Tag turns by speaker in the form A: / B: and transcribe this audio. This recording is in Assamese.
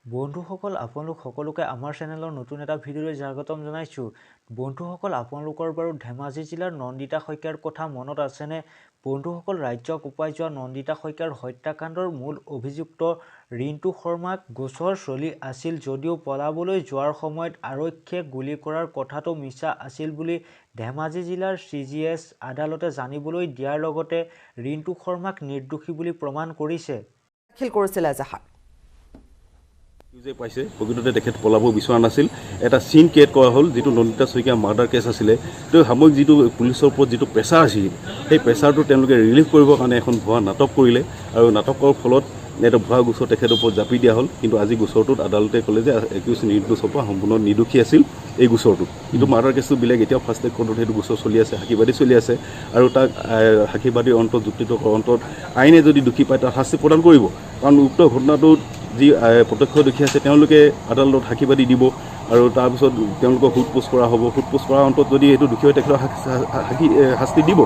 A: বন্ধুসকল, আপোনালোক সকলোকে আমাৰ চেনেলৰ নতুন এটা ভিডিঅ'লৈ স্বাগতম জনাইছোঁ। বন্ধুসকল, আপোনালোকৰ বাৰু ধেমাজি জিলাৰ নন্দিতা শইকীয়াৰ কথা মনত আছেনে? বন্ধুসকল, ৰাজ্য কঁপাই যোৱা নন্দিতা শইকীয়াৰ হত্যাকাণ্ডৰ মূল অভিযুক্ত ৰিণ্টু শৰ্মাক গোচৰ চলি আছিল যদিও পলাবলৈ যোৱাৰ সময়ত আৰক্ষীয়ে গুলী কৰাৰ কথাটো মিছা আছিল বুলি ধেমাজি জিলাৰ চি জি এছ আদালতে জানিবলৈ দিয়াৰ লগতে ৰিণ্টু শৰ্মাক নিৰ্দোষী বুলি প্ৰমাণ কৰিছে।
B: দাখিল কৰিছিল এজাহাৰ।
C: যে পাইছে, প্ৰকৃততে তেখেত পলাব বিচৰা নাছিল। এটা চিন ক্ৰিয়েট কৰা হ'ল, যিটো নন্দিতা শইকীয়া মাৰ্ডাৰ কেছ আছিলে। তো সাময়িক যিটো পুলিচৰ ওপৰত যিটো প্ৰেছাৰ আছিল, সেই প্ৰেছাৰটো তেওঁলোকে ৰিলিফ কৰিবৰ কাৰণে এখন ভুৱা নাটক কৰিলে আৰু নাটকৰ ফলত এটা ভুৱা গোচৰ তেখেতৰ ওপৰত জাপি দিয়া হ'ল। কিন্তু আজি গোচৰটোত আদালতে ক'লে যে একিউজ ৰিণ্টু শৰ্মা সম্পূৰ্ণ নিৰ্দোষী আছিল এই গোচৰটোত। কিন্তু মাৰ্ডাৰ কেছটো বেলেগ, এতিয়াও ফাৰ্ষ্ট ট্ৰেক কোৰ্টত সেইটো গোচৰ চলি আছে, সাক্ষীবাদী চলি আছে আৰু তাক সাক্ষীবাদীৰ অন্তত, যুক্তিতৰ্কৰ অন্তত আইনে যদি দোষী পায়, তাক শাস্তি প্ৰদান কৰিব। কাৰণ উক্ত ঘটনাটোত যি প্ৰত্যক্ষদৰ্শী আছে, তেওঁলোকে আদালতত সাক্ষীবাদী দিব আৰু তাৰপিছত তেওঁলোকক সোধ পোছ কৰা হ'ব। সোধ পোছ কৰাৰ অন্তত যদি এইটো দোষী হয়, তেখেতক সাক্ষী শাস্তি দিব।